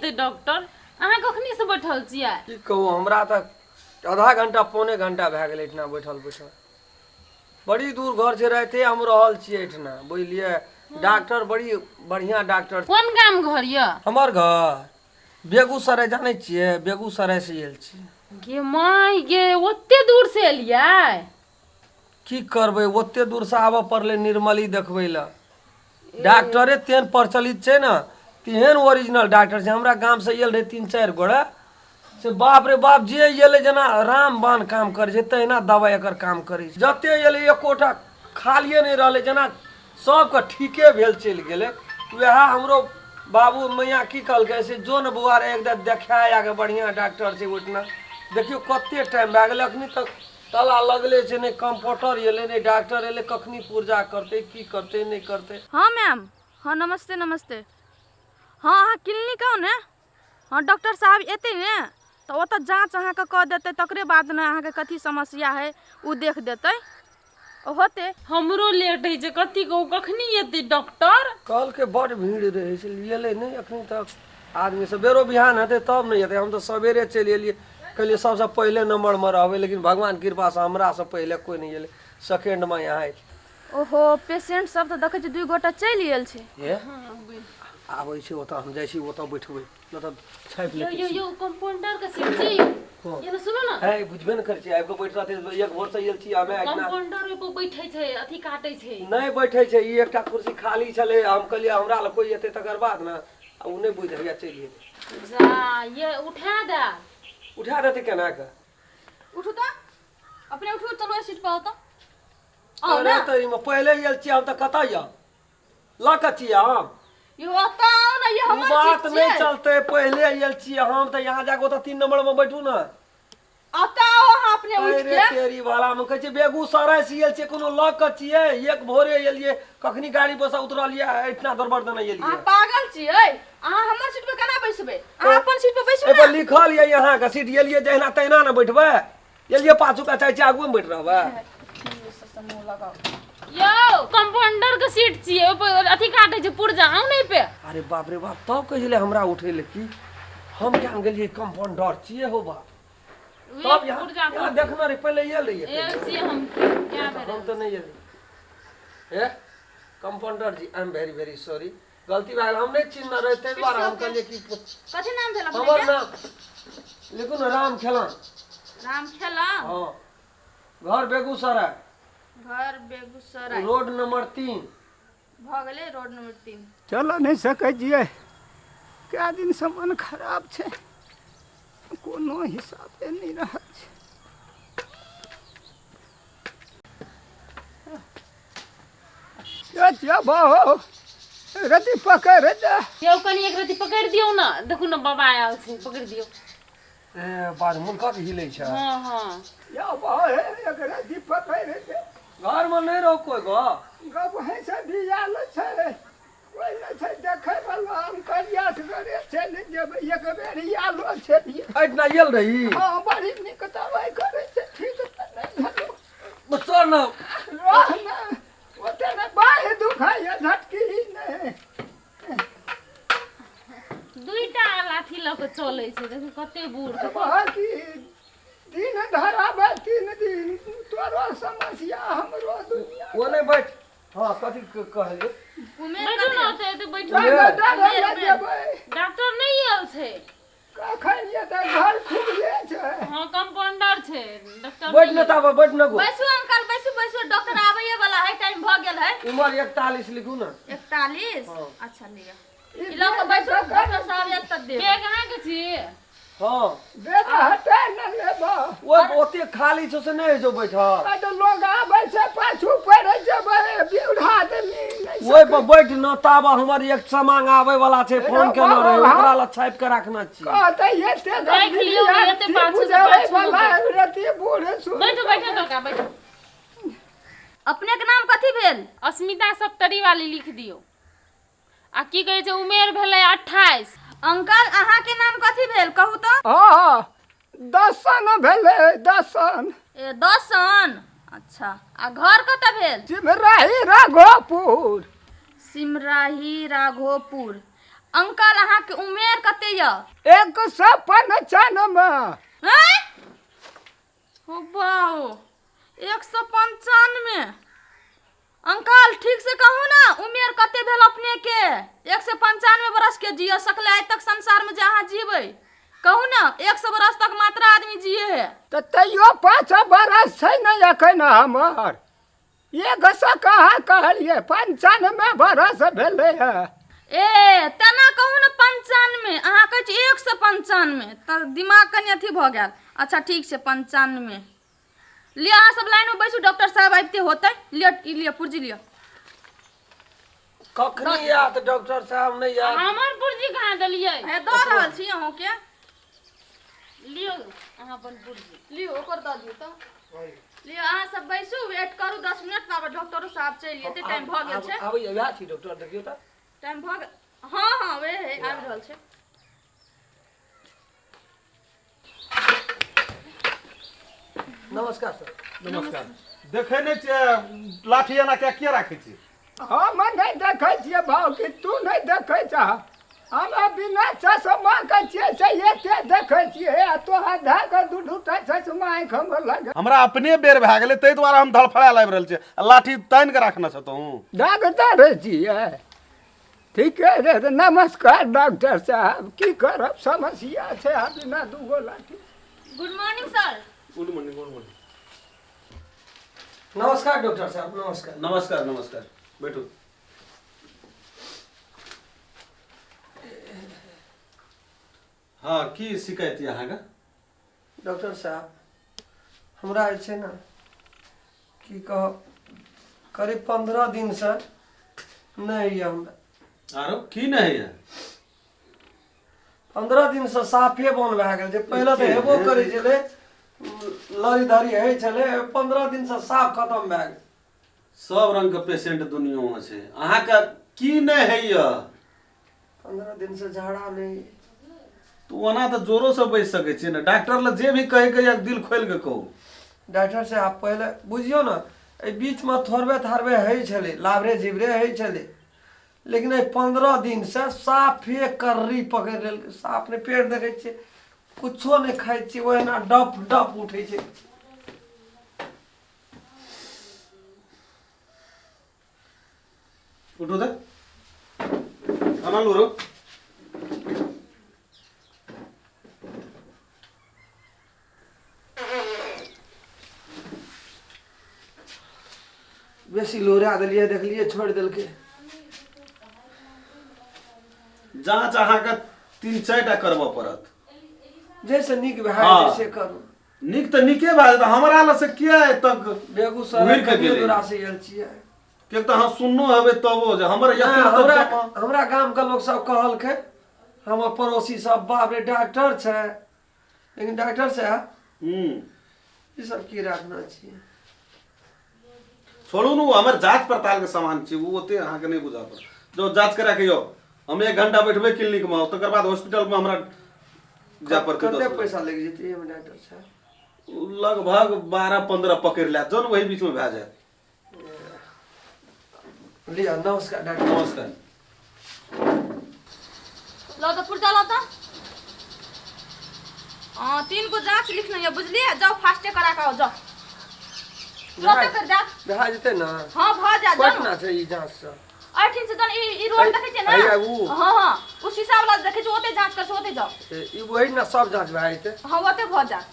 एतै डॉक्टर? अहाँ कखनी से बैठल छियै? की कहू, हमरा तऽ आधा घंटा पौने घंटा भए गेलै एहिठिना बैठल बैठल। बड़ी दूर घर छै, राइते हम रहल छियै एहिठिना, बुझलियै? डॉक्टर बड़ी बढ़िआँ डॉक्टर। कोन गाम घर यऽ? हमर घर बेगूसराय, जानै छियै? बेगूसराय से आयल छी। गे माय गे, ओते दूर से एलियै? की करबै, ओते दूरसँ आबऽ पड़लै निर्मली देखबै लए। डॉक्टरे तेहन प्रचलित छै ने, तेहन ओरिजिनल डॉक्टर छै। हमरा गामसँ आयल रहै तीन चारि गोरे से, बाप रे बाप, जे एलै जेना रामबाण काम करै छै तहिना दबाइ एकर काम करै छै। जते एलै एकोटा खालिए नहि रहलै, जेना सबके ठीके भेल चलि गेलै। वएह हमरो बाबू मैया की कहलकै से जो ने बौआ रे, एक बेर देखा आके, बढ़िआँ डॉक्टर छै ओहिठिना। देखियौ कते टाइम भए गेलै, अखनी तक ताला लगले छै, नहि कम्पाउंडर एलै, नहि डॉक्टर एलै। कखनी पुर्जा करतै, की करतै, नहि करतै। हँ मैम, हँ, नमस्ते नमस्ते। हँ, अहाँ क्लिनिक आउ ने। हँ, डॉक्टर साहब एतै ने तऽ ओतऽ जाँच अहाँके कऽ देतै, तकरे बाद ने अहाँके कथी समस्या हइ ओ देख देतै, होतै। हमरो लेट होइ छै, कथी कहू, कखनी एतै डॉक्टर? कहलकै बड भीड़ रहै छै, एलै नहि एखन तक आदमी सब। बेरो बिहान हेतै तब ने एतै। हम तऽ सवेरे चलि एलियै, कहलियै सबसँ पहिले नम्बरमे रहबै, लेकिन भगवान कृपासँ हमरासँ पहिले कोइ नहि एलै, सेकेंडमे यहाँ एलै। ओहो, पेशेंट सब तऽ देखै छी दुइ गोटा चलि गेल छै। हे, आबै छै ओतऽ, हम जाइ छी ओतऽ बैठबै, मतलब छापि यौ लेते। यौ यौ, कम्पाउंडर के सीट छै यौ। कोन? ये ने सुनू ने। है, बुझबे ने करै छी, आबि कऽ बैठ रहतै। एक भोर से आयल छी हमे एहिठिना। कम्पाउंडर ओहि पर बैठे छै, अथी काटे छै। नहि बैठे छै, ई एकटा कुर्सी खाली छलै, हम कहलियै हमरा लग कोइ एतै तकर बाद ने, आ ओ नहि बुझि हैया चलि गेलै। जा ये उठा दे। उठा देतै केना कऽ? उठू तऽ, अपने उठू, चलू एहि सीट पर आउ तऽ, आउ अरे ने। तऽ एहिमे पहिले आयल छियै हम तऽ कतऽ यऽ लऽ कऽ छियै हम? यौ, ओतऽ आउ ने, ई ओ हमर बात सीट नहि छियै। चलतै, पहिले आयल छियै हम तऽ यहाँ जाके ओतऽ 3 नंबर मे बैठू ने। ओतऽ आउ अहाँ अपने उठि अरे के। तेरी वाला मे कहै छै बेगूसराय से आयल छियै, कोनो लऽ कऽ छियै? एक भोरे एलियै, कखनी गाड़ी पर से उतरलियै, एहिठिना दरबर देने अहाँ एलियै। पागल छियै? अहाँ हमर सीट पर केना बैसबै? अहाँ अपन सीट पर बैसू एहिपर ने। लिखल यऽ अहाँके सीट, एलियै जहिना तहिना ने बैठबै। एलियै पाछू का चाहै छियै आगुए मे बैठ रहबै। यौ, कम्पाउंडर के सीट छियै, ओहि पर अथी काटे छै पुर्जा, आउ ने पे। अरे बाप रे बाप, तब कहै छलै हमरा उठै लए की, हम केहन गेलियै, कम्पाउंडर छियै हो बाप। तब यहाँ पुर्जा यहाँ देखने रही, पहिले आयल रहियै? एल छियै हम क्या बेर। हम तऽ नहि एलियै। हे compounder ji, I am very very sorry, गलती भए गेल, हम नहि चिन्हने रही, ताहि दुआरे हम कहलियै कि कथी नाम भेल हमर अपनेके? नाम लिखू ने, राम खेलन। राम खेला। हँ, घर बेगूसराय। घर बेगूसराय। Road number 3। भऽ गेलै रोड नंबर 3। चलऽ नहि सकै छियै, कए दिनसँ मन खराब छै, कोनो हिसाबे नहि रहल छै। बहु रति पकड़ दे। यौ, कनि एक रति पकड़ि दियौ ने, देखू ने बाबा आयल छै, पकड़ि दियौ। ए बाज मुनका के हिलै छै। हँ हँ। यौ बहु, हे एक रति पकड़ दे। घर में नहीं रहो कोई गो? गप है से भी आयल छै, कोइ नहि छै देखै वाला, हम करिया सगरे चलि जेबै, एक बेर आलो छलियै। एहिठिना आयल रही? हँ, बड़ी नीक दवाइ करै छै, ठीक तऽ नहि भेलौ। चल ने। रह ने, ओते नहि बाहि दुखाइए, झटकी नहि। दुईटा लाठी लऽ कऽ चलै छै, देखू कते बूढ़ छै। बाकी दिन धराबै 3 दिन, तोरो समस्या हमरो दुनिया। ओ नहि बैठ। हँ, कथी कहलियै? उमेर बैठू ने कते? ओते एते बैठू। डॉक्टर जेबै। डॉक्टर नहि आयल छै। कखन एतै? घर खुजले छै। हँ, कम्पाउंडर छै डॉक्टर। बैठ ने ताबे, बैठ ने गो। बैसू अंकल, बैसू बैसू, डॉक्टर आबैये वाला है, टाइम भऽ गेल है। उमर 41 लिखू ने। 41? हँ। अच्छा, लिअ, ई लऽ कऽ बैसू, डॉक्टर साहब आयत तब देब। बैग अहाँके छी? हँ। बेटा हटा न लेबो। ओ ओते खाली छौ से नहि होइ छौ बैठल। आ तऽ लोग आबै छै, पाछू पड़ै जेबै, बूढ़ा आदमी नहि। ओहि पर बैठ न ताबा, हमर एक सामांग आबै वाला छै, फोन केने रहे, ओकरा लए छापि के राखना छी। कहतै एते राखि लियौ ने, एते पाछू से बुझाबै पाछू वाला रति बूढ़ सुन। बैठू बैठू काका, बैठू। अपने के नाम कथी भेल? अस्मिता सप्तरी वाली लिख दियौ। आ की कहै छै, उमेर भेलै 28। अंकल, अहाँके नाम कथी भेल, कहू तऽ? हँ, दसन भेलै, दसन। ए, दसन, अच्छा। आ घर कतऽ भेल? सिमराही राघोपुर। सिमराही राघोपुर। अंकल अहाँके उमेर कते यऽ 195। हैं हो बाओ 195। अंकल ठीक से कहू ना उमेर कते भेल अपने के? 195 बरस के जिय सकले आइ तक संसार में जे अहाँ जीबै। कहू ना 100 बरस तक मात्र आदमी जिए है। तऽ तैयो 5 बरस छै ने एखन हमर। 100 कहाँ कहलियै, 95 बरस भेलै हँ। ए तेना कहू ने 95, अहाँ कहै छी 195 तऽ दिमाग कनि अथी भऽ गेल। अच्छा ठीक छै 95। लिअ अहाँ सब लाइनमे बैसू, डॉक्टर साहब आबिते होतै। लिअ ई लिअ पुर्जी लिअ। कखनी आयत डॉक्टर साहब? नहि आयत। हमर पुर्जी कहाँ देलियै? हे दऽ रहल छी अहूँके। लियौ अहाँ अपन पुर्जी। लियौ ओकर दऽ दियौ तऽ। लिअ अहाँ सब बैसू, वेट करू 10 मिनट, ताबे डॉक्टरो साहब चलि जेतै। टाइम भऽ गेल छै। आबैया वएह छी डॉक्टर, देखियौ तऽ। टाइम भऽ गेल। हँ हँ वेह है, आबि रहल छै। नमस्कार सर। नमस्कार। देखै नहि छियै लाठी एना किया किया राखै छियै? हम नहि देखै छियै भाव कि तू नहि देखै छह। हम बिना चश्मा के छियै से एते देखै छियै, आ तोरा धए कऽ दू दूटा चश्मा आँखि हमर लग। हमरा अपने बेर भए गेलै ताहि दुआरे हम धड़फड़ा लाबि रहल छियै, आ लाठी तानि कऽ राखने छह तोहूँ। डॉक्टर छियै ठीके रे। नमस्कार डॉक्टर साहब, की करब समस्या छै आ बिना दूगो लाठी। Good morning sir. Good morning, good morning. नमस्कार डॉक्टर साहब, नमस्कार। नमस्कार नमस्कार, बैठू। हँ की शिकायत यऽ अहाँके? डॉक्टर साहब हमरा जे छै ने की कहब, करीब 15 दिनसँ नहि होइए हमरा। आरो की नहि होइए? 15 दिनसँ साफे बन्द भए गेल छै। पहिले तऽ हेबो करै छलै, लड़ी धड़ी होइ छलै, 15 दिनसँ साफ खतम भए गेल। सब रंगके पेशेंट दुनियामे छै, अहाँके की नहि होइए? 15 दिनसँ झाड़ा नहि। तऽ ओना तऽ जोरोसँ बैसि सकै छियै ने, डॉक्टर लए जे भी कहैके यऽ दिल खोलि कऽ कहू। डॉक्टर साहब पहिले बुझियौ ने, एहि बीचमे थोड़बे थाड़बे होइ छलै, लाभरे झिबरे होइ छलै, लेकिन एहि 15 दिनसँ साफे कर्री पकड़ि लेलकै। साफ नहि पेट देखै छियै, कुछो नहि खाइ छियै, ओहिना डप डप उठै छै। उठू तऽ आना लू रो। बेसी लोरा देलियै, देखलियै छोड़ि देलकै। जाँच अहाँके 3-4 टा करबऽ पड़त। जैसे नीक भए हाँ। जेतै से करू। नीक तऽ नीके भए जेतै, हमरा लग से किया एतक बेगूसराय घुरि कऽ कनियो गेलै? दूरा से आयल छियै। किएक तऽ अहाँ सुननो हेबै तबो जे हमर नहि, यकृत हमरा जमा- हमरा गामके लोक सब कहलकै, हमर पड़ोसी सब, बाप रे डॉक्टर छै। लेकिन डॉक्टर साहब ई सब की राखना छियै? छोड़ू ने, ओ हमर जाँच पड़तालके सामान छै, ओ ओते अहाँके नहि बुझऽ पड़त। जो जाँच करा के यौ, हम 1 घंटा बैठबै क्लिनिकमे, तकर बाद हॉस्पिटलमे हमरा जाय पड़तै। कते 10 बजे। पैसा लागि जेतै एहिमे डॉक्टर साहब? लगभग 12-15 पकड़ि लेत, जौन वही बीचमे भए जायत। लिअ, नमस्कार डॉक्टर। नमस्कार। लाउ तऽ पुर्जा लाउ तऽ। हँ 3 गो जाँच लिखने यऽ बुझलियै, जाउ फास्टे करा कऽ आउ, जाउ तुरते कर जाउ। भए जेतै ने? हँ भऽ जायत, जाउ ने। पटना छै ई जाँच सब। एहिठाम से जहन ई रोड देखै छियै ने, हैया उ। हँ हँ ओ शीशा वाला देखै छियै, ओते जाँच कर छै, ओते जाउ। ई वही ने सब जाँच भए जेतै? हँ ओते भऽ जायत।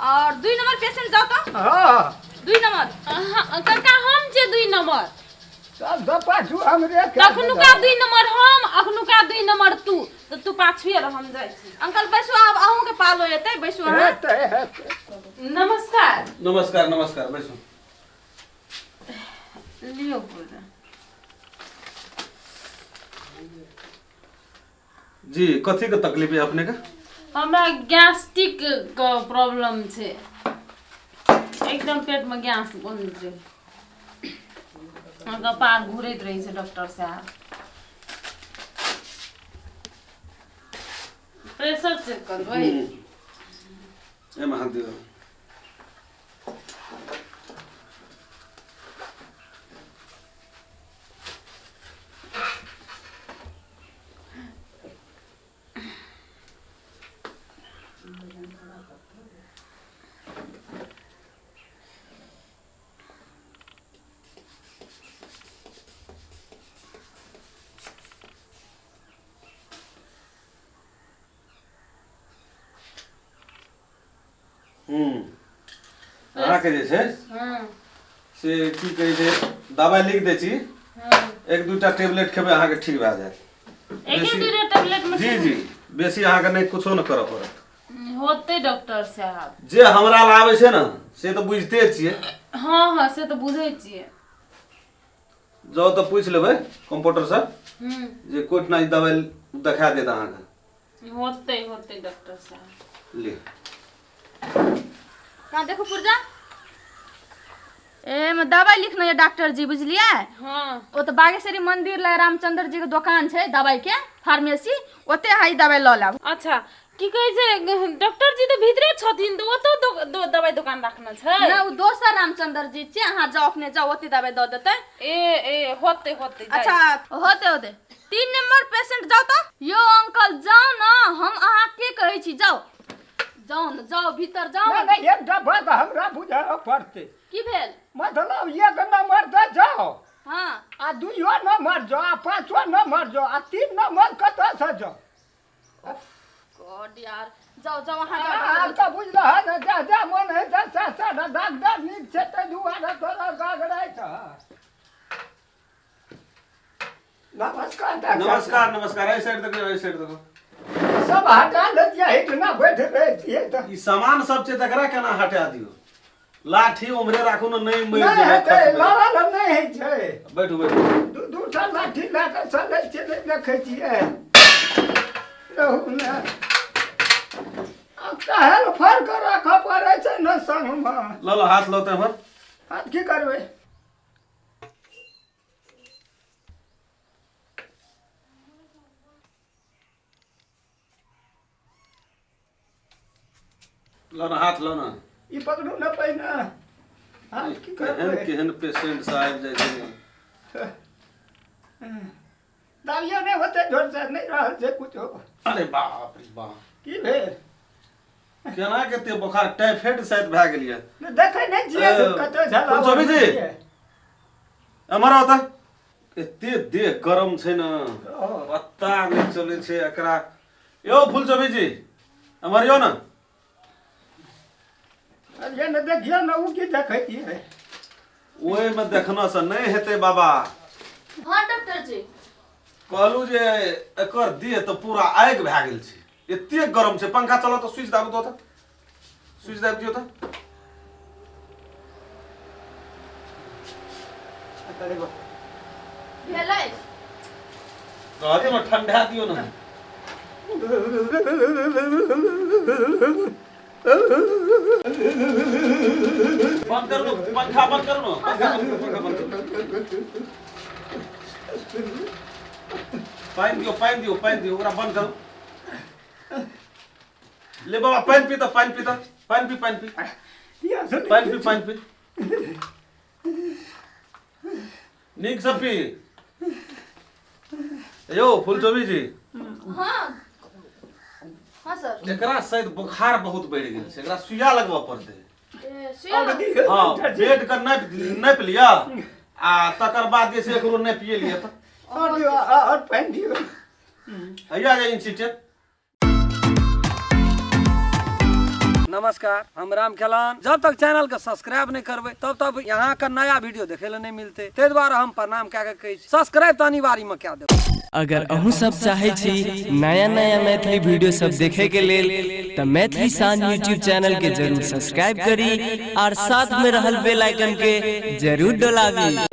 और 2 नंबर पेशेंट जाउ तऽ। हँ 2 नंबर। अहाँ काका हम जे 2 नंबर। सब सब पाछू हमरे के तखनुका 2 नंबर हम, अखनुका 2 नंबर तू, तऽ तू पाछुए रह, हम जाइ छी। अंकल बैसू, आब अहूँके पालो एतै, बैसू अहाँ। हेतै हेतै। नमस्कार। नमस्कार नमस्कार, बैसू। लियौ पूरा। जी कथी के तकलीफ है अपने के? हमरा गैस्ट्रिक के प्रॉब्लम छै, एकदम पेट में गैस बन छै, कपार घुरैत रहै छै। डॉक्टर साहब प्रेशर चेक करबै? एहिमे हाथ दियौ। अहाँके जे छै हँ से की कहै छै दबाइ लिख दै छी हँ एक दूटा टेबलेट खेबै अहाँके ठीक भए जायत एक दूटा टेबलेट में जी जी बेसी अहाँके नहि कुछो नहि करऽ पड़त होतै डॉक्टर साहब जे हमरा लए आबै छै ने से तऽ बुझिते छियै हँ हँ से तऽ बुझै छियै जाउ तऽ पूछि लेबै कम्पाउंडरसँ हूँ जे कोइ ई दबाइ देखा देत अहाँके होतै होतै डॉक्टर साहब ले कहाँ देखू पुर्जा एमे दवाइ लिखने ये डॉक्टर जी बुझलियै हँ ओ तऽ बागेश्वरी मंदिर लग रामचंद्र जी के दोकान छै दवाइ के फार्मेसी ओते अहाँ ई दवाइ लऽ लेब अच्छा की कहै छै डॉक्टर जी तऽ भीतरे छथिन तऽ ओतौ दवाइ दोकान राखने छै ना ओ दोसर रामचंद्र जी छै अहाँ जाउ अपने जाउ ओते दवाइ दऽ देतै ए ए होतै होतै जाइ अच्छा होते होते 3 नंबर पेशेंट जाउ तऽ यो अंकल जाउ ने हम अहाँ के कहै छी जाउ जाउ ने जाउ भीतर जाउ नहि नहि एकटा बात हमरा बुझऽ पड़तै की भेल मतलब एक नंबर तऽ जाउ हँ आ दुइयो नंबर जाउ आ पाँचो नंबर जाउ आ तीन नंबर कतऽसँ जाउ गॉड यार जाउ जाउ अहाँ जाउ आब तऽ बुझलह ने जा जा मन हइ तऽ सएह सएह डॉक्टर नीक छै ताहि दुआरे तोरा गगरै छह नमस्कार डॉक्टर नमस्कार नमस्कार एहि साइड देखियौ एहि साइड देखो सब हटा लेतियै हिटना बैठ रहै छियै तऽ ई सामान सब छै तकरा केना हटा दियौ लाठी उम्हरे राखू ने नहि मरि नहि जेबै हेतै खसबै। लड़ल नहि होइ छै बैठू बैठू दू दू टा लाठी लए कऽ चलै छियै नहि देखै छियै रहू ने आब काहेल फर्क राखऽ पड़ै छै ने संगमे लऽ लो हाथ लो तऽ हमर आब की करबै लो ना हाथ लो ना ई पकड़ू ने पहिने हाथ की केहन करबै केहन पेशेंट सब आबि जाइ छै दाबियो नहि होतै जोरसँ नहि रहल छै कुछो अरे बाप रे बाप की भेल केना के एते बोखार टाइफाइड शायद भए गेल यऽ नहि देखै नहि छियै ए, कतऽ झला चौबी जी। एम्हर आउ तऽ एते देह गरम छै ने पता नहि चलै छै एकरा यौ फुलचोभी जी एम्हर यौ ने अरे ने देखियौ ने ओ की देखै छियै ओहिमे देखना से नहि हेतै बाबा हँ डॉक्टर जी कहलहुँ जे एकर देह तऽ पूरा आगि भए गेल छै एते गरम छै पंखा चलऽ तऽ स्विच दाबू तऽ स्विच दाबि दियौ तऽ भेलै रहऽ दियौ ने ठंडा दियौ ने बंद करू ने पंखा बंद करू ने पंखा बंद करू पंखा बंद करू पानि दियौ पानि दियौ पानि दियौ ओकरा बंद करू ले बाबा पानि पी तऽ पानि पी तऽ पानि पी पानि पी पानि पी पानि पी नीकसँ पी यौ फुलचोबी जी हँ हँ सर एकरा शायद बुखार बहुत बढ़ि गेल छै एकरा सुइया लगबऽ पड़तै ए, सुइया लग- हँ पेट के नापि नापि लिअ आ तकर बाद जे छै एकरो नापिए लिअ तऽ और दियौ और पानि दियौ हैया जे इंची टेप नमस्कार हम राम खेलान जब तक चैनल के सब्सक्राइब नहीं करबै तब तक यहाँ का नया वीडियो देखे ला नहीं मिलते ताहि दुआरे हम प्रणाम कए के कहै छी सब्सक्राइब तऽ अनिवार्य में कए देबै अगर अहूँ सब चाहै छी नया नया मैथिली वीडियो सब देखे के लेल तऽ मैथिली शान यूट्यूब चैनल के जरूर सब्सक्राइब करी और साथ में रहल बेल आइकन के जरूर डोलाबी।